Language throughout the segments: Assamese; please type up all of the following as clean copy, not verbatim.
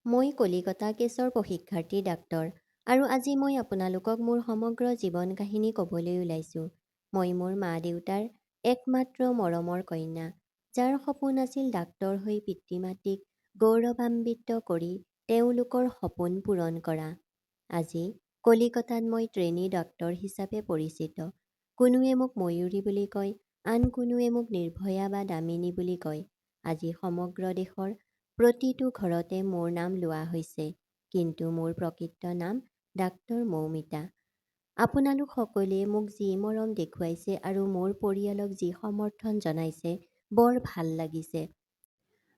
মই কলিকতা কেছৰ প্ৰশিক্ষাৰ্থী ডাক্তৰ আৰু আজি মই আপোনালোকক মোৰ সমগ্ৰ জীৱন কাহিনী ক'বলৈ ওলাইছোঁ। মই মোৰ মা-দেউতাৰ একমাত্ৰ মৰমৰ কন্যা, যাৰ সপোন আছিল ডাক্তৰ হৈ পিতৃ-মাতৃক গৌৰৱান্বিত কৰি তেওঁলোকৰ সপোন পূৰণ কৰা। আজি কলিকতাত মই ট্ৰেইনী ডাক্তৰ হিচাপে পৰিচিত। কোনোৱে মোক ময়ূৰী বুলি কয়, আন কোনোৱে মোক নিৰ্ভয়া বা দামিনী বুলি কয়। আজি সমগ্ৰ দেশৰ প্ৰতিটো ঘৰতে মোৰ নাম লোৱা হৈছে, কিন্তু মোৰ প্ৰকৃত নাম ডাক্তৰ মৌমিতা। আপোনালোক সকলোৱে মোক যি মৰম দেখুৱাইছে আৰু মোৰ পৰিয়ালক যি সমৰ্থন জনাইছে, বৰ ভাল লাগিছে।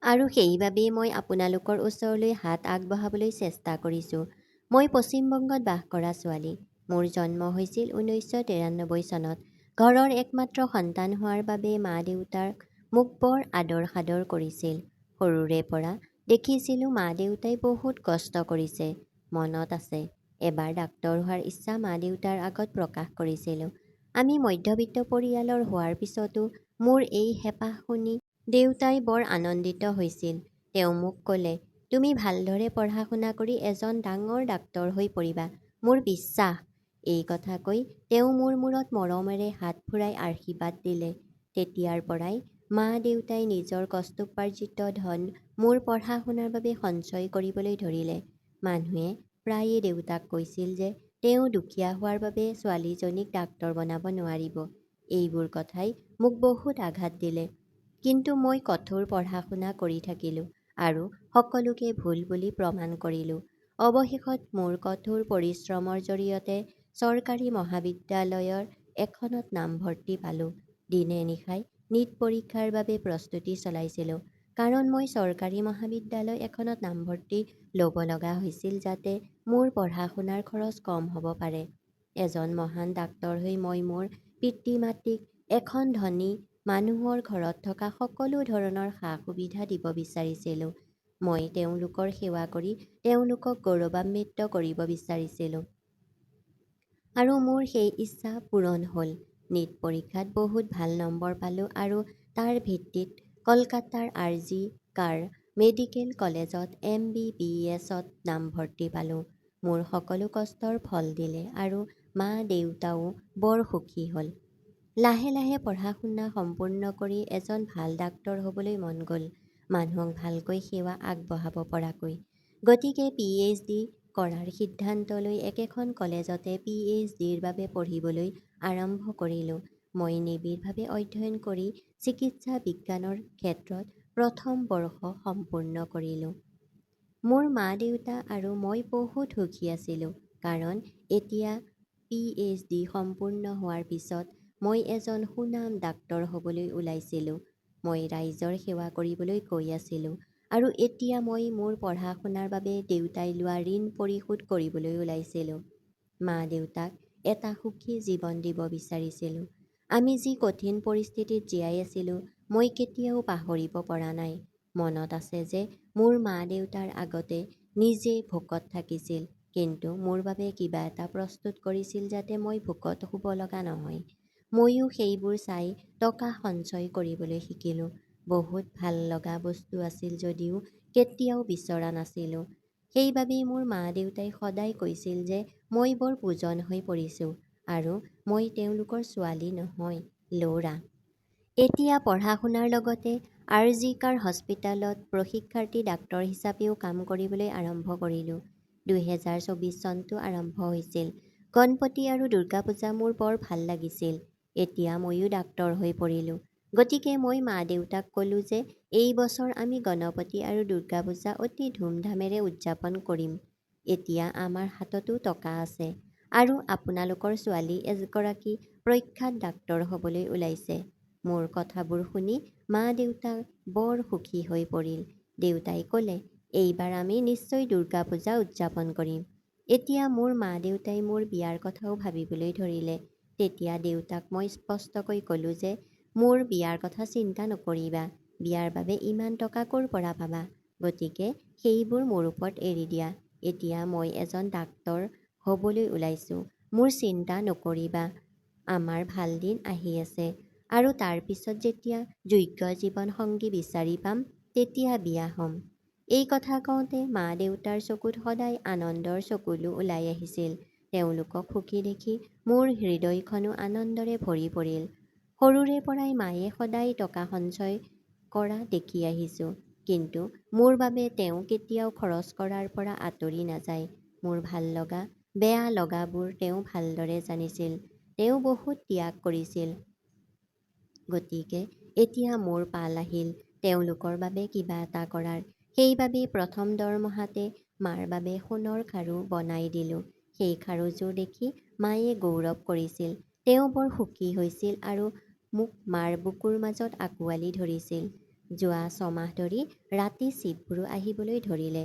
আৰু সেইবাবেই মই আপোনালোকৰ ওচৰলৈ হাত আগবঢ়াবলৈ চেষ্টা কৰিছো। মই পশ্চিমবংগত বাস কৰা ছোৱালী। মোৰ জন্ম হৈছিল 1993 চনত। ঘৰৰ একমাত্ৰ সন্তান হোৱাৰ বাবে মা-দেউতাক মোক বৰ আদৰ-সাদৰ কৰিছিল। সৰুৰে পৰা দেখিছিলো মা-দেউতাই বহুত কষ্ট কৰিছে। মনত আছে, এবাৰ ডাক্তৰ হোৱাৰ ইচ্ছা মা-দেউতাৰ আগত প্ৰকাশ কৰিছিলো। আমি মধ্যবিত্ত পৰিয়ালৰ হোৱাৰ পিছতো মোৰ এই হেঁপাহ শুনি দেউতাই বৰ আনন্দিত হৈছিল। তেওঁ মোক ক'লে, তুমি ভালদৰে পঢ়া-শুনা কৰি এজন ডাঙৰ ডাক্তৰ হৈ পৰিবা, মোৰ বিশ্বাস। এই কথা কৈ তেওঁ মোৰ মূৰত মৰমেৰে হাত ফুৰাই আশীৰ্বাদ দিলে। তেতিয়াৰ পৰাই মা-দেউতাই নিজৰ কষ্টোপাৰ্জিত ধন মোৰ পঢ়া-শুনাৰ বাবে সঞ্চয় কৰিবলৈ ধৰিলে। মানুহে প্ৰায়ে দেউতাক কৈছিল যে তেওঁ দুখীয়া হোৱাৰ বাবে ছোৱালীজনীক ডাক্তৰ বনাব নোৱাৰিব। এইবোৰ কথাই মোক বহুত আঘাত দিলে। কিন্তু মই কঠোৰ পঢ়া-শুনা কৰি থাকিলো আৰু সকলোকে ভুল বুলি প্ৰমাণ কৰিলো। অৱশেষত মোৰ কঠোৰ পৰিশ্ৰমৰ জৰিয়তে চৰকাৰী মহাবিদ্যালয়ৰ এখনত নামভৰ্তি পালো। দিনে-নিশাই নীট পৰীক্ষাৰ বাবে প্ৰস্তুতি চলাইছিলো, কাৰণ মই চৰকাৰী মহাবিদ্যালয় এখনত নামভৰ্তি ল'ব লগা হৈছিল যাতে মোৰ পঢ়া-শুনাৰ খৰচ কম হ'ব পাৰে। এজন মহান ডাক্তৰ হৈ মই মোৰ পিতৃ-মাতৃক এখন ধনী মানুহৰ ঘৰত থকা সকলো ধৰণৰ সা-সুবিধা দিব বিচাৰিছিলো। মই তেওঁলোকৰ সেৱা কৰি তেওঁলোকক গৌৰৱান্বিত কৰিব বিচাৰিছিলো। আৰু মোৰ সেই ইচ্ছা পূৰণ হ'ল। নীট পৰীক্ষাত বহুত ভাল নম্বৰ পালো আৰু তাৰ ভিত্তিত কলকাতাৰ আৰ জি কাৰ মেডিকেল কলেজত এম বি বি এছত নামভৰ্তি পালো। মোৰ সকলো কষ্টৰ ফল দিলে আৰু মা-দেউতাও বৰ সুখী হ'ল। লাহে লাহে পঢ়া-শুনা সম্পূৰ্ণ কৰি এজন ভাল ডাক্তৰ হ'বলৈ মন গ'ল, মানুহক ভালকৈ সেৱা আগবঢ়াব পৰাকৈ। গতিকে পি এইচ ডি কৰাৰ সিদ্ধান্ত লৈ একেখন কলেজতে পি এইচ ডিৰ বাবে পঢ়িবলৈ আৰম্ভ কৰিলো। মই নিবিড়ভাৱে অধ্যয়ন কৰি চিকিৎসা বিজ্ঞানৰ ক্ষেত্ৰত প্ৰথম বৰ্ষ সম্পূৰ্ণ কৰিলো। মোৰ মা-দেউতা আৰু মই বহুত সুখী আছিলো, কাৰণ এতিয়া পি এইচ ডি সম্পূৰ্ণ হোৱাৰ পিছত মই এজন সুনাম ডাক্তৰ হ'বলৈ ওলাইছিলো। মই ৰাইজৰ সেৱা কৰিবলৈ গৈ আছিলো আৰু এতিয়া মই মোৰ পঢ়া-শুনাৰ বাবে দেউতাই লোৱা ঋণ পৰিশোধ কৰিবলৈ ওলাইছিলো। মা-দেউতাক এটা সুখী জীৱন দিব বিচাৰিছিলো। আমি যি কঠিন পৰিস্থিতিত জীয়াই আছিলো, মই কেতিয়াও পাহৰিব পৰা নাই। মনত আছে যে মোৰ মা-দেউতাৰ আগতে নিজে ভোকত থাকিছিল, কিন্তু মোৰ বাবে কিবা এটা প্ৰস্তুত কৰিছিল যাতে মই ভোকত শুব লগা নহয়। ময়ো সেইবোৰ চাই টকা সঞ্চয় কৰিবলৈ শিকিলো। বহুত ভাল লগা বস্তু আছিল যদিও কেতিয়াও বিচৰা নাছিলো। সেইবাবেই মোৰ মা-দেউতাই সদায় কৈছিল যে মই বৰ বুজন হৈ পৰিছো আৰু মই তেওঁলোকৰ ছোৱালী নহয়, ল'ৰা। এতিয়া পঢ়া-শুনাৰ লগতে আৰ জি কাৰ হস্পিতালত প্ৰশিক্ষাৰ্থী ডাক্তৰ হিচাপেও কাম কৰিবলৈ আৰম্ভ কৰিলো। 2024 চনটো আৰম্ভ হৈছিল। গণপতি আৰু দুৰ্গা পূজা মোৰ বৰ ভাল লাগিছিল। এতিয়া ময়ো ডাক্তৰ হৈ পৰিলো। গতিকে মই মা-দেউতাক ক'লো যে এই বছৰ আমি গণপতি আৰু দুৰ্গা পূজা অতি ধুমধামেৰে উদযাপন কৰিম। এতিয়া আমাৰ হাততো টকা আছে আৰু আপোনালোকৰ ছোৱালী এগৰাকী প্ৰখ্যাত ডাক্তৰ হ'বলৈ ওলাইছে। মোৰ কথাবোৰ শুনি মা-দেউতা বৰ সুখী হৈ পৰিল। দেউতাই ক'লে, এইবাৰ আমি নিশ্চয় দুৰ্গা পূজা উদযাপন কৰিম। এতিয়া মোৰ মা-দেউতাই মোৰ বিয়াৰ কথাও ভাবিবলৈ ধৰিলে। তেতিয়া দেউতাক মই স্পষ্টকৈ ক'লো যে মোৰ বিয়াৰ কথা চিন্তা নকৰিবা, বিয়াৰ বাবে ইমান টকা ক'ৰ পৰা পাবা? গতিকে সেইবোৰ মোৰ ওপৰত এৰি দিয়া। এতিয়া মই এজন ডাক্তৰ হ'বলৈ ওলাইছো, মোৰ চিন্তা নকৰিবা। আমাৰ ভাল দিন আহি আছে আৰু তাৰ পিছত যেতিয়া যোগ্য জীৱন সংগী বিচাৰি পাম, তেতিয়া বিয়া হ'ম। এই কথা কওঁতে মা-দেউতাৰ চকুত সদায় আনন্দৰ চকুলো ওলাই আহিছিল। তেওঁলোকক সুখী দেখি মোৰ হৃদয়খনো আনন্দৰে ভৰি পৰিল। সৰুৰে পৰাই মায়ে সদায় টকা সঞ্চয় কৰা দেখি আহিছোঁ। কিন্তু মোৰ বাবে তেওঁ কেতিয়াও খৰচ কৰাৰ পৰা আঁতৰি নাযায়। মোৰ ভাল লগা, বেয়া লগাবোৰ তেওঁ ভালদৰে জানিছিল। তেওঁ বহুত ত্যাগ কৰিছিল। গতিকে এতিয়া মোৰ পাল আহিল তেওঁলোকৰ বাবে কিবা এটা কৰাৰ। সেইবাবেই প্ৰথম দৰমহাতে মাৰ বাবে সোণৰ খাৰু বনাই দিলোঁ। সেই খাৰুযোৰ দেখি মায়ে গৌৰৱ কৰিছিল। তেওঁ বৰ সুখী হৈছিল আৰু মোক মাৰ বুকুৰ মাজত আঁকোৱালি ধৰিছিল। যোৱা ছমাহ ধৰি ৰাতি চিফ্টবোৰো আহিবলৈ ধৰিলে।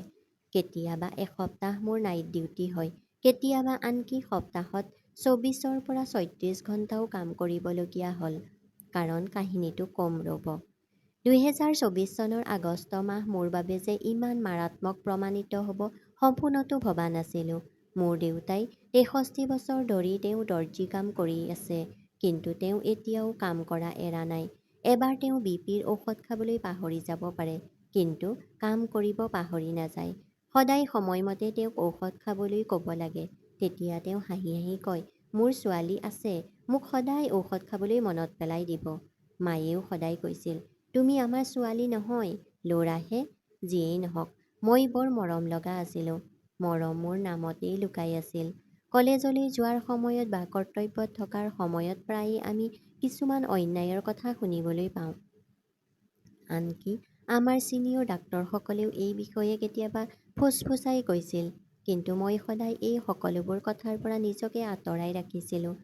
কেতিয়াবা এসপ্তাহ মোৰ নাইট ডিউটি হয়। কেতিয়াবা আনকি সপ্তাহত 24ৰ পৰা 36 ঘণ্টাও কাম কৰিবলগীয়া হ'ল। কাৰণ কাহিনীটো ক'ম ৰ'ব। 2024 চনৰ আগষ্ট মাহ মোৰ বাবে যে ইমান মাৰাত্মক প্ৰমাণিত হ'ব সপোনতো ভবা নাছিলোঁ। মোৰ দেউতাই 63 বছৰ ধৰি তেওঁ দৰ্জী কাম কৰি আছে। কিন্তু তেওঁ এতিয়াও কাম কৰা এৰা নাই। এবাৰ তেওঁ বি পিৰ ঔষধ খাবলৈ পাহৰি যাব পাৰে, কিন্তু কাম কৰিব পাহৰি নাযায়। সদায় সময়মতে তেওঁক ঔষধ খাবলৈ ক'ব লাগে। তেতিয়া তেওঁ হাঁহি হাঁহি কয়, মোৰ ছোৱালী আছে, মোক সদায় ঔষধ খাবলৈ মনত পেলাই দিব। মায়েও সদায় কৈছিল, তুমি আমাৰ ছোৱালী নহয়, ল'ৰাহে। যিয়েই নহওক, মই বৰ মৰম লগা আছিলোঁ। মৰম মোৰ নামতেই লুকাই আছিল। কলেজলৈ যোৱাৰ সময়ত বা কৰ্তব্যত থকাৰ সময়ত প্ৰায়ে আমি কিছুমান অন্যায়ৰ কথা শুনিবলৈ পাওঁ। আনকি আমাৰ ছিনিয়ৰ ডাক্তৰসকলেও এই বিষয়ে কেতিয়াবা ফুচফুচাই কৈছিল। কিন্তু মই সদায় এই সকলোবোৰ কথাৰ পৰা নিজকে আঁতৰাই ৰাখিছিলোঁ।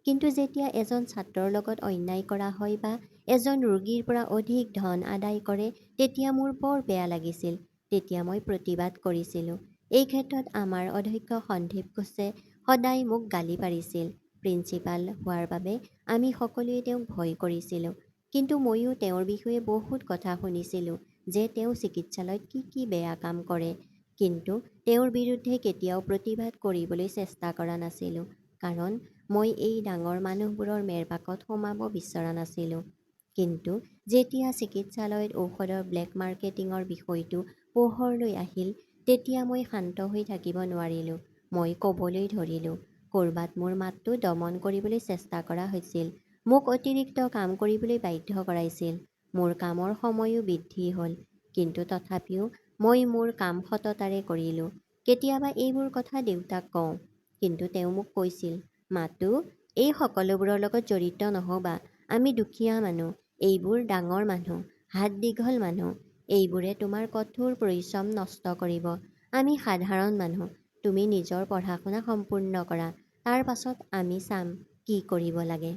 কিন্তু যেতিয়া এজন ছাত্ৰৰ লগত অন্যায় কৰা হয় বা এজন ৰোগীৰ পৰা অধিক ধন আদায় কৰে, তেতিয়া মোৰ বৰ বেয়া লাগিছিল। তেতিয়া মই প্ৰতিবাদ কৰিছিলোঁ। এই ক্ষেত্ৰত আমাৰ অধ্যক্ষ সন্দীপ ঘোষে সদায় মোক গালি পাৰিছিল। প্ৰিন্সিপাল হোৱাৰ বাবে আমি সকলোৱে তেওঁক ভয় কৰিছিলোঁ। কিন্তু ময়ো তেওঁৰ বিষয়ে বহুত কথা শুনিছিলোঁ যে তেওঁ চিকিৎসালয়ত কি কি বেয়া কাম কৰে। কিন্তু তেওঁৰ বিৰুদ্ধে কেতিয়াও প্ৰতিবাদ কৰিবলৈ চেষ্টা কৰা নাছিলোঁ। কাৰণ মই এই ডাঙৰ মানুহবোৰৰ মেৰপাকত সোমাব বিচৰা নাছিলোঁ। কিন্তু যেতিয়া চিকিৎসালয়ত ঔষধৰ ব্লেক মাৰ্কেটিঙৰ বিষয়টো পোহৰলৈ আহিল, তেতিয়া মই শান্ত হৈ থাকিব নোৱাৰিলোঁ। মই ক'বলৈ ধৰিলোঁ। ক'ৰবাত মোৰ মাতটো দমন কৰিবলৈ চেষ্টা কৰা হৈছিল। মোক অতিৰিক্ত কাম কৰিবলৈ বাধ্য কৰাইছিল। মোৰ কামৰ সময়ো বৃদ্ধি হ'ল। কিন্তু তথাপিও মই মোৰ কাম সততাৰে কৰিলোঁ। কেতিয়াবা এইবোৰ কথা দেউতাক কওঁ। কিন্তু তেওঁ মোক কৈছিল, মাতু, এই সকলোবোৰৰ লগত জড়িত নহ'বা। আমি দুখীয়া মানুহ, এইবোৰ ডাঙৰ মানুহ, হাত দীঘল মানুহ। এইবোৰে তোমাৰ কঠোৰ পৰিশ্ৰম নষ্ট কৰিব। আমি সাধাৰণ মানুহ। তুমি নিজৰ পঢ়া-শুনা সম্পূৰ্ণ কৰা। তাৰ পাছত আমি চাম কি কৰিব লাগে।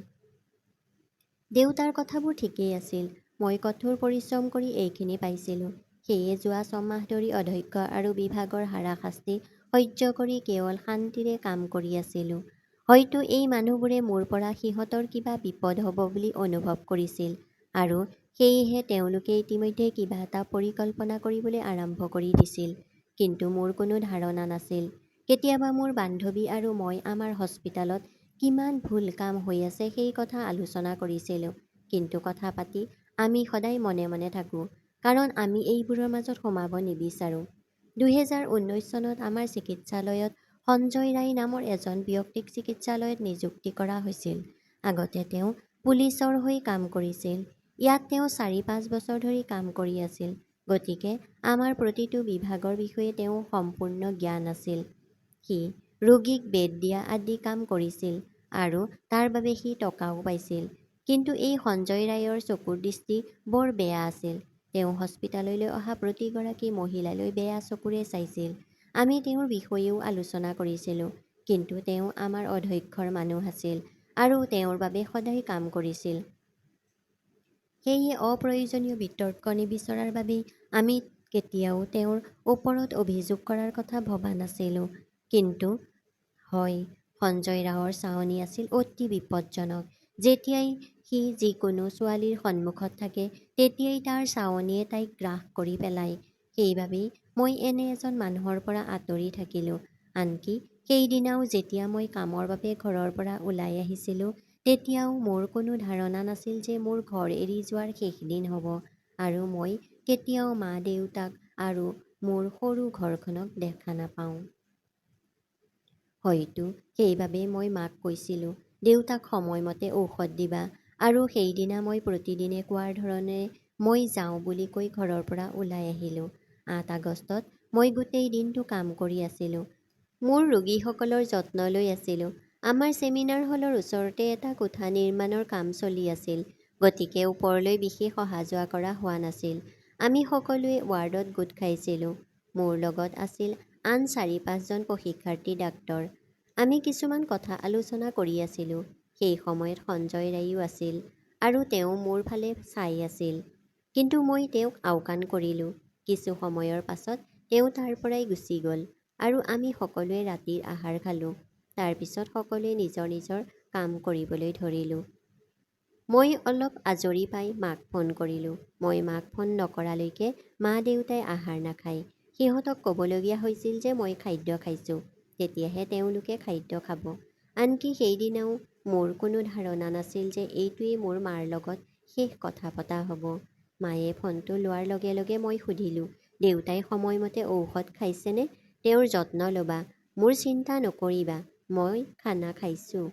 দেউতাৰ কথাবোৰ ঠিকেই আছিল। মই কঠোৰ পৰিশ্ৰম কৰি এইখিনি পাইছিলোঁ। সেয়ে যোৱা ছমাহ ধৰি অধ্যক্ষ আৰু বিভাগৰ হাৰাশাস্তি সহ্য কৰি কেৱল শান্তিৰে কাম কৰি আছিলোঁ। হয়তো এই মানুহবোৰে মোৰ পৰা সিহঁতৰ কিবা বিপদ হ'ব বুলি অনুভৱ কৰিছিল আৰু সেয়েহে তেওঁলোকে ইতিমধ্যে কিবা এটা পৰিকল্পনা কৰিবলৈ আৰম্ভ কৰি দিছিল। কিন্তু মোৰ কোনো ধাৰণা নাছিল। কেতিয়াবা মোৰ বান্ধৱী আৰু মই আমাৰ হস্পিতালত কিমান ভুল কাম হৈ আছে সেই কথা আলোচনা কৰিছিলোঁ। কিন্তু কথা পাতি আমি সদায় মনে মনে থাকোঁ। কাৰণ আমি এইবোৰৰ মাজত সোমাব নিবিচাৰোঁ। 2019 চনত আমাৰ চিকিৎসালয়ত সঞ্জয় ৰায় নামৰ এজন ব্যক্তিক চিকিৎসালয়ত নিযুক্তি কৰা হৈছিল। আগতে তেওঁ পুলিচৰ হৈ কাম কৰিছিল। ইয়াত তেওঁ 4-5 বছৰ ধৰি কাম কৰি আছিল। গতিকে আমাৰ প্ৰতিটো বিভাগৰ বিষয়ে তেওঁৰ সম্পূৰ্ণ জ্ঞান আছিল। সি ৰোগীক বেদ দিয়া আদি কাম কৰিছিল আৰু তাৰ বাবে সি টকাও পাইছিল। কিন্তু এই সঞ্জয় ৰায়ৰ চকুৰ দৃষ্টি বৰ বেয়া আছিল। তেওঁ হস্পিতাললৈ অহা প্ৰতিগৰাকী মহিলালৈ বেয়া চকুৰে চাইছিল। আমি তেওঁৰ বিষয়েও আলোচনা কৰিছিলোঁ। কিন্তু তেওঁ আমাৰ অধ্যক্ষৰ মানুহ আছিল আৰু তেওঁৰ বাবে সদায় কাম কৰিছিল। সেয়ে অপ্ৰয়োজনীয় বিতৰ্ক নিবিচৰাৰ বাবেই আমি কেতিয়াও তেওঁৰ ওপৰত অভিযোগ কৰাৰ কথা ভবা নাছিলোঁ। কিন্তু হয়, সঞ্জয় ৰাওৰ চাৱনি আছিল অতি বিপজ্জনক। যেতিয়াই সি যিকোনো ছোৱালীৰ সন্মুখত থাকে, তেতিয়াই তাৰ চাৱনিয়ে তাইক গ্ৰাস কৰি পেলায়। সেইবাবেই মই এনে এজন মানুহৰ পৰা আঁতৰি থাকিলোঁ। আনকি সেইদিনাও যেতিয়া মই কামৰ বাবে ঘৰৰ পৰা ওলাই আহিছিলোঁ, তেতিয়াও মোৰ কোনো ধাৰণা নাছিল যে মোৰ ঘৰ এৰি যোৱাৰ শেষ দিন হ'ব আৰু মই কেতিয়াও মা-দেউতাক আৰু মোৰ সৰু ঘৰখনক দেখা নাপাওঁ। হয়তো সেইবাবেই মই মাক কৈছিলোঁ, দেউতাক সময়মতে ঔষধ দিবা। আৰু সেইদিনা মই প্ৰতিদিনে কোৱাৰ ধৰণে মই যাওঁ বুলি কৈ ঘৰৰ পৰা ওলাই আহিলোঁ। 8 আগষ্টত মই গোটেই দিনটো কাম কৰি আছিলোঁ। মোৰ ৰোগীসকলৰ যত্ন লৈ আছিলোঁ। আমাৰ চেমিনাৰ হলৰ ওচৰতে এটা কোঠা নিৰ্মাণৰ কাম চলি আছিল। গতিকে ওপৰলৈ বিশেষ অহা-যোৱা কৰা হোৱা নাছিল। আমি সকলোৱে ৱাৰ্ডত গোট খাইছিলোঁ। মোৰ লগত আছিল আন চাৰি-পাঁচজন প্ৰশিক্ষাৰ্থী ডাক্তৰ। আমি কিছুমান কথা আলোচনা কৰি আছিলোঁ। সেই সময়ত সঞ্জয় ৰায়ো আছিল আৰু তেওঁ মোৰ ফালে চাই আছিল। কিন্তু মই তেওঁক আওকাণ কৰিলোঁ। কিছু সময়ৰ পাছত তেওঁ তাৰ পৰাই গুচি গ'ল আৰু আমি সকলোৱে ৰাতিৰ আহাৰ খালোঁ। তাৰ পিছত সকলোৱে নিজৰ নিজৰ কাম কৰিবলৈ ধৰিলোঁ। মই অলপ আজৰি পাই মাক ফোন কৰিলোঁ। মই মাক ফোন নকৰালৈকে মা-দেউতাই আহাৰ নাখায়। সিহঁতক ক'বলগীয়া হৈছিল যে মই খাদ্য খাইছোঁ, তেতিয়াহে তেওঁলোকে খাদ্য খাব। আনকি সেইদিনাও মোৰ কোনো ধাৰণা নাছিল যে এইটোৱেই মোৰ মাৰ লগত শেষ কথা পতা হ'ব। মায়ে ফোনটো লোৱাৰ লগে লগে মই সুধিলোঁ, দেউতাই সময়মতে ঔষধ খাইছেনে? তেওঁৰ যত্ন ল'বা। মোৰ চিন্তা নকৰিবা, মই খানা খাইছোঁ।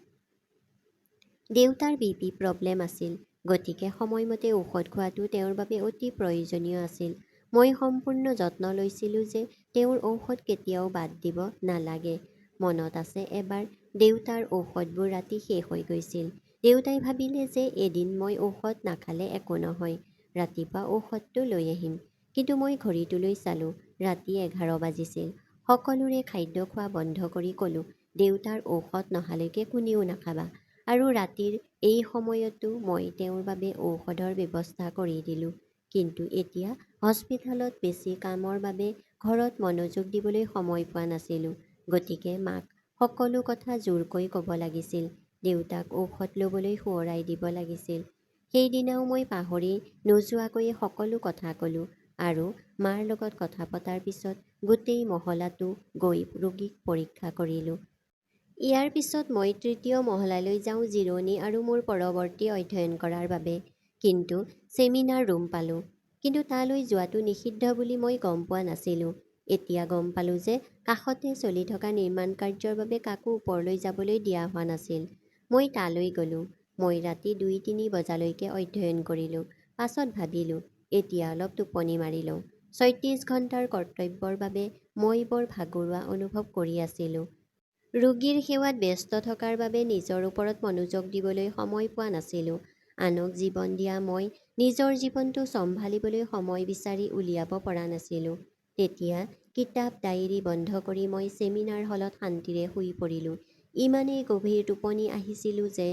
দেউতাৰ বি.পি. প্ৰব্লেম আছিল। গতিকে সময়মতে ঔষধ খোৱাটো তেওঁৰ বাবে অতি প্ৰয়োজনীয় আছিল। মই সম্পূৰ্ণ যত্ন লৈছিলোঁ যে তেওঁৰ ঔষধ কেতিয়াও বাদ দিব নালাগে। মনত আছে এবাৰ দেউতাৰ ঔষধবোৰ ৰাতি শেষ হৈ গৈছিল। দেউতাই ভাবিলে যে এদিন মই ঔষধ নাখালে একো নহয়, ৰাতিপুৱা ঔষধটো লৈ আহিম। কিন্তু মই ঘড়ীটোলৈ চালোঁ, ৰাতি 11 বাজিছিল। সকলোৰে খাদ্য খোৱা বন্ধ কৰি ক'লোঁ, দেউতাৰ ঔষধ নহালৈকে কোনেও নাখাবা। আৰু ৰাতিৰ এই সময়তো মই তেওঁৰ বাবে ঔষধৰ ব্যৱস্থা কৰি দিলোঁ। কিন্তু এতিয়া হস্পিতালত বেছি কামৰ বাবে ঘৰত মনোযোগ দিবলৈ সময় পোৱা নাছিলোঁ। গতিকে মাক সকলো কথা জোৰকৈ ক'ব লাগিছিল। দেউতাক ঔষধ ল'বলৈ সোঁৱৰাই দিব লাগিছিল। সেইদিনাও মই পাহৰি নোযোৱাকৈয়ে সকলো কথা ক'লোঁ আৰু মাৰ লগত কথা পতাৰ পিছত গোটেই মহলাটো গৈ ৰোগীক পৰীক্ষা কৰিলোঁ। ইয়াৰ পিছত মই তৃতীয় মহলালৈ যাওঁ জিৰণি আৰু মোৰ পৰৱৰ্তী অধ্যয়ন কৰাৰ বাবে। কিন্তু চেমিনাৰ ৰুম পালোঁ। কিন্তু তালৈ যোৱাটো নিষিদ্ধ বুলি মই গম পোৱা নাছিলোঁ। এতিয়া গম পালোঁ যে কাষতে চলি থকা নিৰ্মাণ কাৰ্যৰ বাবে কাকো ওপৰলৈ যাবলৈ দিয়া হোৱা নাছিল। মই তালৈ গ'লোঁ। মই ৰাতি 2-3 বজালৈকে অধ্যয়ন কৰিলোঁ। পাছত ভাবিলোঁ, এতিয়া অলপ টোপনি মাৰি লওঁ। 36 ঘণ্টাৰ কৰ্তব্যৰ বাবে মই বৰ ভাগৰুৱা অনুভৱ কৰি আছিলোঁ। ৰোগীৰ সেৱাত ব্যস্ত থকাৰ বাবে নিজৰ ওপৰত মনোযোগ দিবলৈ সময় পোৱা নাছিলোঁ। আনক জীৱন দিয়া মই নিজৰ জীৱনটো চম্ভালিবলৈ সময় বিচাৰি উলিয়াব পৰা নাছিলোঁ। তেতিয়া কিতাপ, ডায়েৰী বন্ধ কৰি মই চেমিনাৰ হলত শান্তিৰে শুই পৰিলোঁ। ইমানেই গভীৰ টোপনি আহিছিলোঁ যে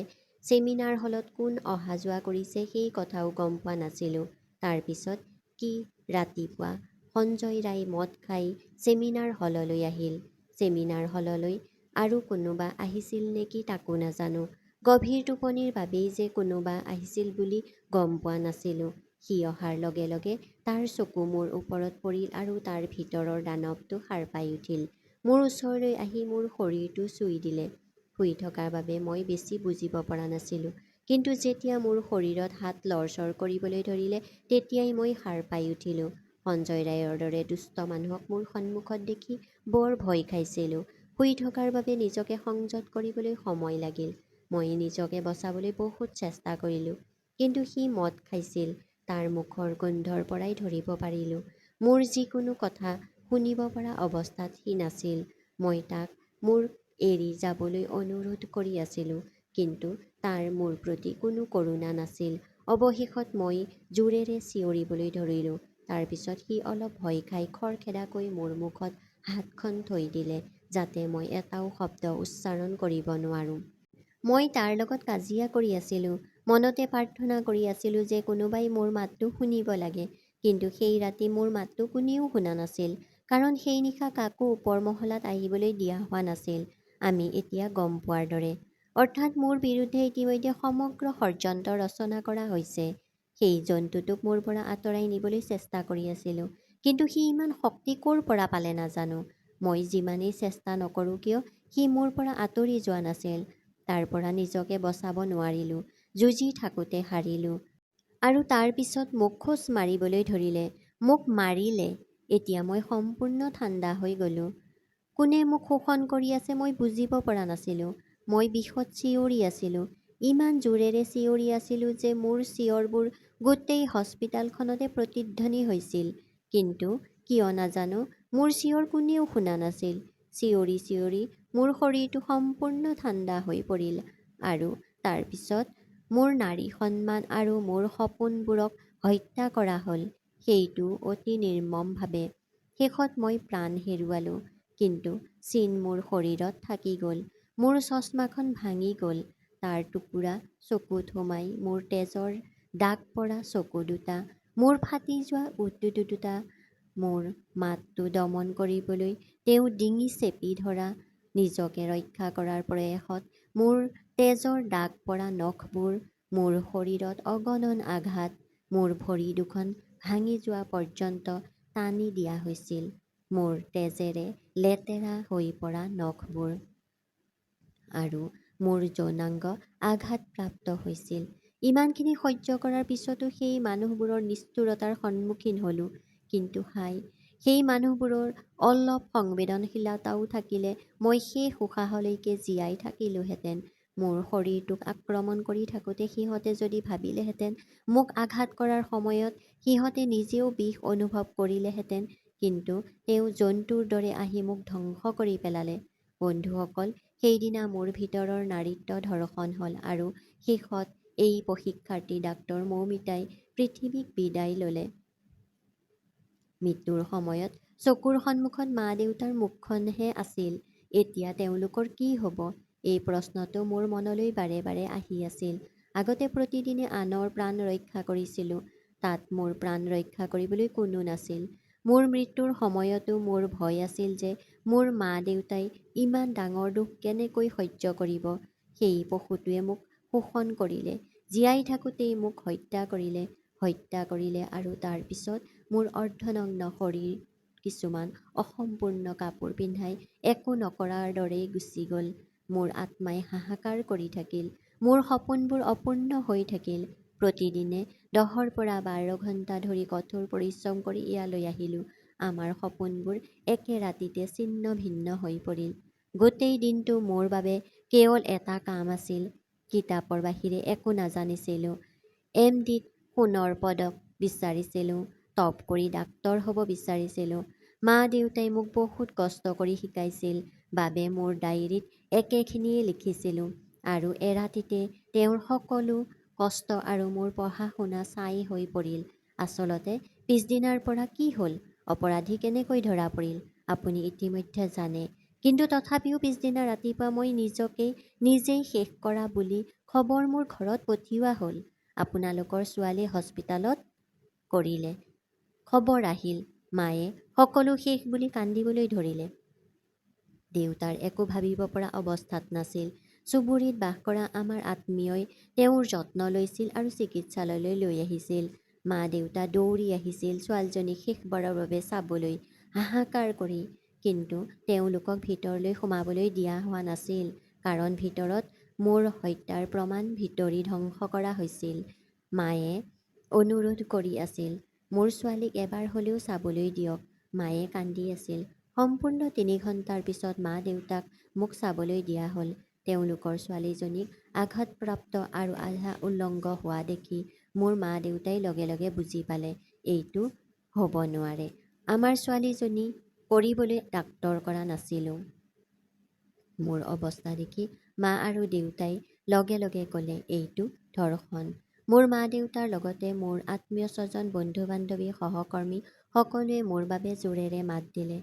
চেমিনাৰ হলত কোন অহা-যোৱা কৰিছে সেই কথাও গম পোৱা নাছিলোঁ। তাৰ পিছত কি ৰাতিপুৱা সঞ্জয় ৰায় মদ খাই চেমিনাৰ হললৈ আহিল। চেমিনাৰ হললৈ আৰু কোনোবা আহিছিল নেকি তাকো নাজানো। গভীৰ টোপনিৰ বাবেই যে কোনোবা আহিছিল বুলি গম পোৱা নাছিলোঁ। সি অহাৰ লগে লগে তাৰ চকু মোৰ ওপৰত পৰিল আৰু তাৰ ভিতৰৰ দানৱটো সাৰ পাই উঠিল। মোৰ ওচৰলৈ আহি মোৰ শৰীৰটো চুই দিলে। শুই থকাৰ বাবে মই বেছি বুজিব পৰা নাছিলোঁ। কিন্তু যেতিয়া মোৰ শৰীৰত হাত লৰচৰ কৰিবলৈ ধৰিলে তেতিয়াই মই সাৰ পাই উঠিলোঁ। সঞ্জয় ৰায়ৰ দৰে দুষ্ট মানুহক মোৰ সন্মুখত দেখি বৰ ভয় খাইছিলোঁ। শুই থকাৰ বাবে নিজকে সংযত কৰিবলৈ সময় লাগিল। মই নিজকে বচাবলৈ বহুত চেষ্টা কৰিলোঁ। কিন্তু সি মদ খাইছিল। তাৰ মুখৰ গোন্ধৰ পৰাই ধৰিব পাৰিলোঁ। মোৰ যিকোনো কথা শুনিব পৰা অৱস্থাত সি নাছিল। মই তাক মোৰ এৰি যাবলৈ অনুৰোধ কৰি আছিলোঁ। কিন্তু তাৰ মোৰ প্ৰতি কোনো কৰুণা নাছিল। অৱশেষত মই জোৰেৰে চিঞৰিবলৈ ধৰিলোঁ। তাৰ পিছত সি অলপ ভয় খাই খৰখেদাকৈ মোৰ মুখত হাতখন থৈ দিলে যাতে মই এটাও শব্দ উচ্চাৰণ কৰিব নোৱাৰোঁ। মই তাৰ লগত কাজিয়া কৰি আছিলোঁ। মনতে প্ৰাৰ্থনা কৰি আছিলোঁ যে কোনোবাই মোৰ মাতটো শুনিব লাগে। কিন্তু সেই ৰাতি মোৰ মাতটো কোনেও শুনা নাছিল। কাৰণ সেই নিশা কাকো ওপৰ মহলাত আহিবলৈ দিয়া হোৱা নাছিল। আমি এতিয়া গম পোৱাৰ দৰে। অৰ্থাৎ মোৰ বিৰুদ্ধে ইতিমধ্যে সমগ্ৰ ষড়যন্ত্ৰ ৰচনা কৰা হৈছে। সেই জন্তুটোক মোৰ পৰা আঁতৰাই নিবলৈ চেষ্টা কৰি আছিলোঁ। কিন্তু সি ইমান শক্তি ক'ৰ পৰা পালে নাজানো। মই যিমানেই চেষ্টা নকৰোঁ কিয় সি মোৰ পৰা আঁতৰি যোৱা নাছিল। তাৰ পৰা নিজকে বচাব নোৱাৰিলোঁ। যুঁজি থাকোঁতে হাৰিলোঁ। আৰু তাৰ পিছত মোক খোঁচ মাৰিবলৈ ধৰিলে। মোক মাৰিলে। এতিয়া মই সম্পূৰ্ণ ঠাণ্ডা হৈ গ'লোঁ। কোনে মোক শোষণ কৰি আছে মই বুজিব পৰা নাছিলোঁ। মই বিষত চিঞৰি আছিলোঁ। ইমান জোৰেৰে চিঞৰি আছিলোঁ যে মোৰ চিঞৰবোৰ গোটেই হস্পিতালখনতে প্ৰতিধ্বনি হৈছিল। কিন্তু কিয় নাজানো মোৰ চিঞৰ কোনেও শুনা নাছিল। চিঞৰি চিঞৰি মোৰ শৰীৰটো সম্পূৰ্ণ ঠাণ্ডা হৈ পৰিল আৰু তাৰ পিছত মোৰ নাৰী সন্মান আৰু মোৰ সপোনবোৰক হত্যা কৰা হ'ল, সেইটোও অতি নিৰ্মমভাৱে। শেষত মই প্ৰাণ হেৰুৱালোঁ, কিন্তু চিন মোৰ শৰীৰত থাকি গ'ল। মোৰ চশমাখন ভাঙি গ'ল, তাৰ টুকুৰা চকুত সোমাই মোৰ তেজৰ দাগ পৰা চকু দুটা, মোৰ ফাটি যোৱা ওঁঠ দুটা, মোৰ মাতটো দমন কৰিবলৈ তেওঁ ডিঙি চেপি ধৰা, নিজকে ৰক্ষা কৰাৰ প্ৰয়াসত মোৰ তেজৰ দাগ পৰা নখবোৰ, মোৰ শৰীৰত অগণন আঘাত, মোৰ ভৰি দুখন ভাঙি যোৱা পৰ্যন্ত টানি দিয়া হৈছিল, মোৰ তেজেৰে লেতেৰা হৈ পৰা নখবোৰ আৰু মোৰ যৌনাংগ আঘাতপ্ৰাপ্ত হৈছিল। ইমানখিনি সহ্য কৰাৰ পিছতো সেই মানুহবোৰৰ নিষ্ঠুৰতাৰ সন্মুখীন হ'লোঁ। কিন্তু হায়, সেই মানুহবোৰৰ অলপ সংবেদনশীলতাও থাকিলে মই শেষ উশাহলৈকে জীয়াই থাকিলোহেঁতেন। মোৰ শৰীৰটোক আক্ৰমণ কৰি থাকোঁতে সিহঁতে যদি ভাবিলেহেঁতেন, মোক আঘাত কৰাৰ সময়ত সিহঁতে নিজেও বিষ অনুভৱ কৰিলেহেঁতেন, কিন্তু তেওঁ জন্তুৰ দৰে আহি মোক ধ্বংস কৰি পেলালে। বন্ধুসকল, সেইদিনা মোৰ ভিতৰৰ নাৰীত্ব ধৰ্ষণ হ'ল আৰু শেষত এই প্ৰশিক্ষাৰ্থী ডাক্তৰ মৌমিতাই পৃথিৱীক বিদায় ল'লে। মৃত্যুৰ সময়ত চকুৰ সন্মুখত মা-দেউতাৰ মুখখনহে আছিল। এতিয়া তেওঁলোকৰ কি হ'ব? এই প্ৰশ্নটো মোৰ মনলৈ বাৰে বাৰে আহি আছিল। আগতে প্ৰতিদিনে আনৰ প্ৰাণ ৰক্ষা কৰিছিলোঁ। তাত মোৰ প্ৰাণ ৰক্ষা কৰিবলৈ কোনো নাছিল। মোৰ মৃত্যুৰ সময়তো মোৰ ভয় আছিল যে মোৰ মা-দেউতাই ইমান ডাঙৰ দুখ কেনেকৈ সহ্য কৰিব। সেই পশুটোৱে মোক শোষণ কৰিলে, জীয়াই থাকোঁতেই মোক হত্যা কৰিলে, হত্যা কৰিলে আৰু তাৰ পিছত মোৰ অৰ্ধনগ্ন শৰীৰ কিছুমান অসম্পূৰ্ণ কাপোৰ পিন্ধাই একো নকৰাৰ দৰেই গুচি গ'ল। মোৰ আত্মাই হাহাকাৰ কৰি থাকিল। মোৰ সপোনবোৰ অপূৰ্ণ হৈ থাকিল। প্ৰতিদিনে 10ৰ পৰা 12 ঘণ্টা ধৰি কঠোৰ পৰিশ্ৰম কৰি ইয়ালৈ আহিলোঁ। আমাৰ সপোনবোৰ একে ৰাতিতে ছিন্ন-ভিন্ন হৈ পৰিল। গোটেই দিনটো মোৰ বাবে কেৱল এটা কাম আছিল। কিতাপৰ বাহিৰে একো নাজানিছিলোঁ। এম ডিত সোণৰ পদক বিচাৰিছিলোঁ। টপ কৰি ডাক্তৰ হ'ব বিচাৰিছিলোঁ। মা-দেউতাই মোক বহুত কষ্ট কৰি শিকাইছিল বাবে মোৰ ডায়েৰীত একেখিনিয়ে লিখিছিলোঁ আৰু এৰাতিতে তেওঁৰ সকলো কষ্ট আৰু মোৰ পঢ়া-শুনা ছাই হৈ পৰিল। আচলতে পিছদিনাৰ পৰা কি হ'ল, অপৰাধী কেনেকৈ ধৰা পৰিল, আপুনি ইতিমধ্যে জানে। কিন্তু তথাপিও পিছদিনা ৰাতিপুৱা মই নিজকে নিজেই শেষ কৰা বুলি খবৰ মোৰ ঘৰত পঠিওৱা হ'ল। আপোনালোকৰ ছোৱালীয়ে হস্পিতালত কৰিলে। খবৰ আহিল। মায়ে সকলো শেষ বুলি কান্দিবলৈ ধৰিলে। দেউতাৰ একো ভাবিব পৰা অৱস্থাত নাছিল। চুবুৰীত বাস কৰা আমাৰ আত্মীয়ই তেওঁৰ যত্ন লৈছিল আৰু চিকিৎসালয়লৈ লৈ আহিছিল। মা-দেউতা দৌৰি আহিছিল ছোৱালীজনীক শেষবাৰৰ বাবে চাবলৈ, হাহাকাৰ কৰি। কিন্তু তেওঁলোকক ভিতৰলৈ সোমাবলৈ দিয়া হোৱা নাছিল, কাৰণ ভিতৰত মোৰ হত্যাৰ প্ৰমাণ ভিতৰি ধ্বংস কৰা হৈছিল। মায়ে অনুৰোধ কৰি আছিল, মোৰ ছোৱালীক এবাৰ হ'লেও চাবলৈ দিয়ক। মায়ে কান্দি আছিল। সম্পূৰ্ণ 3 ঘণ্টাৰ পিছত মা-দেউতাক মোক চাবলৈ দিয়া হ'ল। তেওঁলোকৰ ছোৱালীজনীক আঘাতপ্ৰাপ্ত আৰু আধা উলংগ হোৱা দেখি মোৰ মা-দেউতাই লগে লগে বুজি পালে, এইটো হ'ব নোৱাৰে। আমাৰ ছোৱালীজনী কৰিবলৈ ডাক্তৰ কৰা নাছিলোঁ। মোৰ অৱস্থা দেখি মা আৰু দেউতাই লগে লগে ক'লে, এইটো ধৰ্ষণ। মোৰ মা-দেউতাৰ লগতে মোৰ আত্মীয়-স্বজন, বন্ধু-বান্ধৱী, সহকৰ্মী সকলোৱে মোৰ বাবে জোৰেৰে মাত দিলে।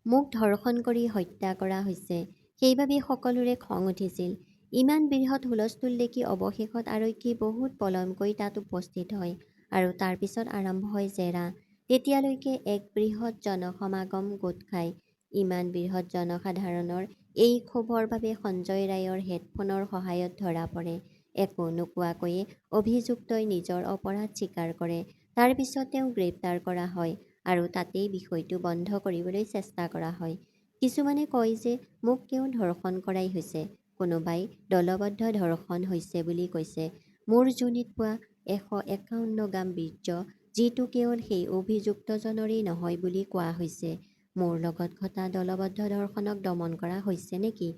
মোক ধৰ্ষণ কৰি হত্যা কৰা হৈছে। সেইবাবেই সকলোৰে খং উঠিছিল। ইমান বৃহৎ হুলস্থুল দেখি অৱশেষত আৰক্ষী বহুত পলমকৈ তাত উপস্থিত হয় আৰু তাৰ পিছত আৰম্ভ হয় জেৰা। তেতিয়ালৈকে এক বৃহৎ জনসমাগম গোট খায়। ইমান বৃহৎ জনসাধাৰণৰ এই ক্ষোভৰ বাবে সঞ্জয় ৰায়ৰ হেডফোনৰ সহায়ত ধৰা পৰে। একো নোকোৱাকৈয়ে অভিযুক্তই নিজৰ অপৰাধ স্বীকাৰ কৰে। তাৰ পিছত তেওঁক গ্ৰেপ্তাৰ কৰা হয় আৰু তাতেই বিষয়টো বন্ধ কৰিবলৈ চেষ্টা কৰা হয়। কিছুমানে কয় যে মোক কেৱল ধৰ্ষণ কৰাই হৈছে, কোনোবাই দলবদ্ধ ধৰ্ষণ হৈছে বুলি কৈছে। মোৰ যোনিত পোৱা 151 গ্ৰাম বীৰ্য যিটো কেৱল সেই অভিযুক্তজনৰেই নহয় বুলি কোৱা হৈছে। মোৰ লগত ঘটা দলবদ্ধ ধৰ্ষণক দমন কৰা হৈছে নেকি?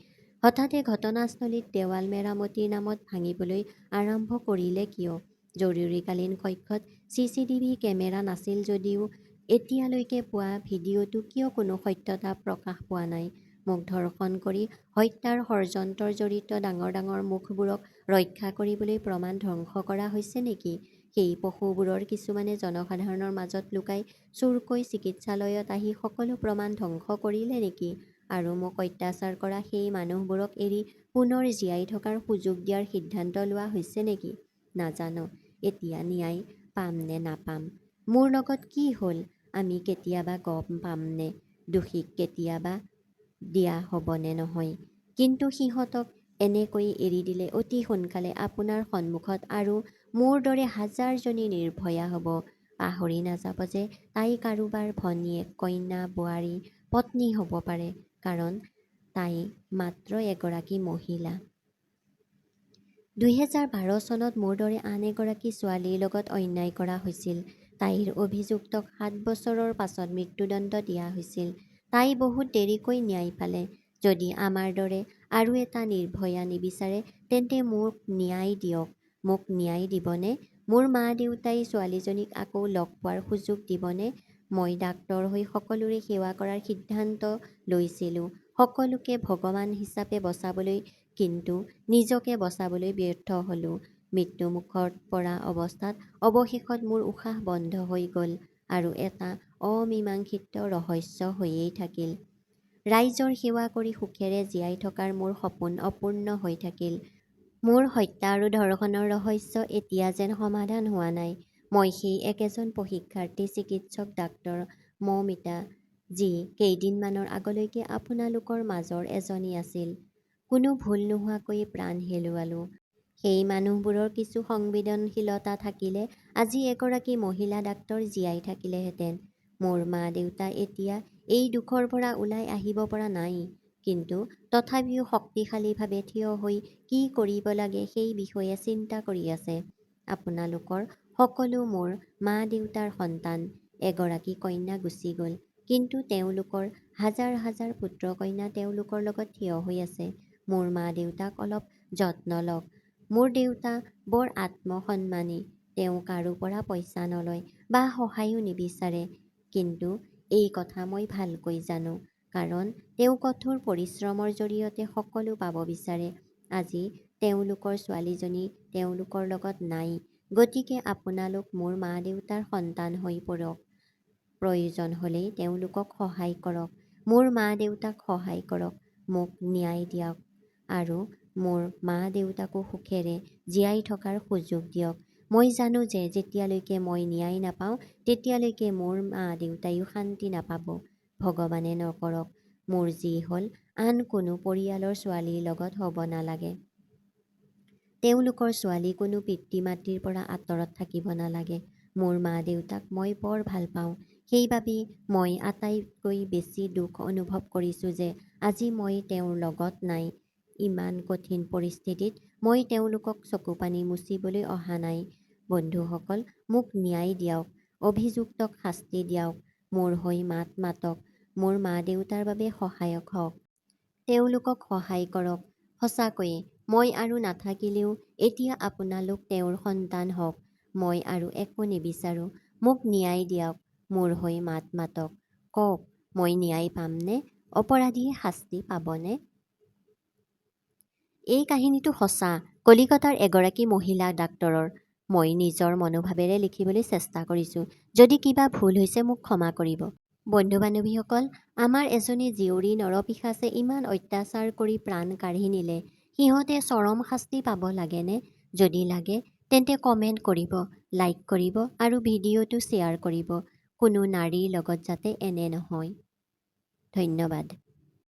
হঠাতে ঘটনাস্থলীত দেৱাল মেৰামতিৰ নামত ভাঙিবলৈ আৰম্ভ কৰিলে কিয়? জৰুৰীকালীন কক্ষত চিচিটিভি কেমেৰা নাছিল যদিও এতিয়ালৈকে পোৱা ভিডিঅ'টো কিয় কোনো সত্যতা প্ৰকাশ পোৱা নাই? মোক ধৰ্ষণ কৰি হত্যাৰ ষড়যন্ত্ৰৰ জড়িত ডাঙৰ ডাঙৰ মুখবোৰক ৰক্ষা কৰিবলৈ প্ৰমাণ ধ্বংস কৰা হৈছে নেকি? সেই পশুবোৰৰ কিছুমানে জনসাধাৰণৰ মাজত লুকাই চুৰকৈ চিকিৎসালয়ত আহি সকলো প্ৰমাণ ধ্বংস কৰিলে নেকি? আৰু মোক অত্যাচাৰ কৰা সেই মানুহবোৰক এৰি পুনৰ জীয়াই থকাৰ সুযোগ দিয়াৰ সিদ্ধান্ত লোৱা হৈছে নেকি? নাজানো এতিয়া ন্যায় পাম নে নাপাম। মোৰ লগত কি হ'ল আমি কেতিয়াবা গম পামনে? দোষীক কেতিয়াবা দিয়া হ'বনে নহয়? কিন্তু সিহঁতক এনেকৈ এৰি দিলে অতি সোনকালে আপোনাৰ সন্মুখত আৰু মোৰ দৰে হাজাৰজনী নিৰ্ভয়া হ'ব। পাহৰি নাযাব যে তাই কাৰোবাৰ ভনীয়েক, কন্যা, বোৱাৰী, পত্নী হ'ব পাৰে, কাৰণ তাই মাত্ৰ এগৰাকী মহিলা। 2012 চনত মোৰ দৰে আন এগৰাকী ছোৱালীৰ লগত অন্যায় কৰা হৈছিল। তাইৰ অভিযুক্তক 7 বছৰৰ পাছত মৃত্যুদণ্ড দিয়া হৈছিল। তাই বহুত দেৰিকৈ ন্যায় পালে। যদি আমাৰ দৰে আৰু এটা নিৰ্ভয়া নিবিচাৰে তেন্তে মোক ন্যায় দিয়ক। মোক ন্যায় দিবনে? মোৰ মা-দেউতাই ছোৱালীজনীক আকৌ লগ পোৱাৰ সুযোগ দিবনে? মই ডাক্তৰ হৈ সকলোৰে সেৱা কৰাৰ সিদ্ধান্ত লৈছিলো, সকলোকে ভগৱান হিচাপে বচাবলৈ, কিন্তু নিজকে বচাবলৈ ব্যৰ্থ হ'লো। মৃত্যুমুখত পৰা অৱস্থাত অৱশেষত মোৰ উশাহ বন্ধ হৈ গ'ল আৰু এটা অমীমাংসিত ৰহস্য হৈয়েই থাকিল। ৰাইজৰ সেৱা কৰি সুখেৰে জীয়াই থকাৰ মোৰ সপোন অপূৰ্ণ হৈ থাকিল। মোৰ হত্যা আৰু ধৰ্ষণৰ ৰহস্য এতিয়া যেন সমাধান হোৱা নাই। মই সেই একেজন প্ৰশিক্ষাৰ্থী চিকিৎসক ডাক্তৰ মৌমিতা, যি কেইদিনমানৰ আগলৈকে আপোনালোকৰ মাজৰ এজনী আছিল। কোনো ভুল নোহোৱাকৈ প্ৰাণ হেৰুৱালোঁ। সেই মানুহবোৰৰ কিছু সংবেদনশীলতা থাকিলে আজি এগৰাকী মহিলা ডাক্তৰ জীয়াই থাকিলেহেঁতেন। মোৰ মা-দেউতা এতিয়া এই দুখৰ পৰা ওলাই আহিব পৰা নাই, কিন্তু তথাপিও শক্তিশালীভাৱে থিয় হৈ কি কৰিব লাগে সেই বিষয়ে চিন্তা কৰি আছে। আপোনালোকৰ সকলো মোৰ মা-দেউতাৰ সন্তান। এগৰাকী কন্যা গুচি গ'ল, কিন্তু তেওঁলোকৰ হাজাৰ হাজাৰ পুত্ৰ-কন্যা তেওঁলোকৰ লগত থিয় হৈ আছে। মোৰ মা-দেউতাক অলপ যত্ন লওক। মোৰ দেউতা বৰ আত্মসন্মানী। তেওঁ কাৰো পৰা পইচা নলয় বা সহায়ো নিবিচাৰে। কিন্তু এই কথা মই ভালকৈ জানো, কাৰণ তেওঁ কঠোৰ পৰিশ্ৰমৰ জৰিয়তে সকলো পাব বিচাৰে। আজি তেওঁলোকৰ ছোৱালীজনী তেওঁলোকৰ লগত নাই, গতিকে আপোনালোক মোৰ মা-দেউতাৰ সন্তান হৈ পৰক। প্ৰয়োজন হ'লেই তেওঁলোকক সহায় কৰক। মোৰ মা-দেউতাক সহায় কৰক। মোক ন্যায় দিয়ক আৰু মোৰ মা-দেউতাকো সুখেৰে জীয়াই থকাৰ সুযোগ দিয়ক। মই জানো যে যেতিয়ালৈকে মই ন্যায় নাপাওঁ তেতিয়ালৈকে মোৰ মা-দেউতাইও শান্তি নাপাব। ভগৱানে নকৰক মোৰ যি হ'ল আন কোনো পৰিয়ালৰ ছোৱালীৰ লগত হ'ব নালাগে। তেওঁলোকৰ ছোৱালী কোনো পিতৃ-মাতৃৰ পৰা আঁতৰত থাকিব নালাগে। মোৰ মা-দেউতাক মই বৰ ভাল পাওঁ। সেইবাবেই মই আটাইতকৈ বেছি দুখ অনুভৱ কৰিছো যে আজি মই তেওঁৰ লগত নাই। ইমান কঠিন পৰিস্থিতিত মই তেওঁলোকক চকুপানী মুচিবলৈ অহা নাই। বন্ধুসকল, মোক ন্যায় দিয়ক, অভিযুক্তক শাস্তি দিয়ক, মোৰ হৈ মাত মাতক, মোৰ মা-দেউতাৰ বাবে সহায়ক হওক। তেওঁলোকক সহায় কৰক। সঁচাকৈয়ে মই আৰু নাথাকিলেও এতিয়া আপোনালোক তেওঁৰ সন্তান হওক। মই আৰু একো নিবিচাৰো। মোক ন্যায় দিয়ক, মোৰ হৈ মাত মাতক। কওক, মই ন্যায় পামনে? অপৰাধীয়ে শাস্তি পাবনে? এই কাহিনীটো সঁচা, কলিকতাৰ এগৰাকী মহিলা ডাক্তৰৰ। মই নিজৰ মনোভাৱেৰে লিখিবলৈ চেষ্টা কৰিছোঁ। যদি কিবা ভুল হৈছে মোক ক্ষমা কৰিব। বন্ধু-বান্ধৱীসকল, আমাৰ এজনী জীয়ৰী নৰপিশাচে ইমান অত্যাচাৰ কৰি প্ৰাণ কাঢ়ি নিলে। সিহঁতে চৰম শাস্তি পাব লাগেনে? যদি লাগে তেন্তে কমেণ্ট কৰিব, লাইক কৰিব আৰু ভিডিঅ'টো শ্বেয়াৰ কৰিব। কোনো নাৰীৰ লগত যাতে এনে নহয়। ধন্যবাদ।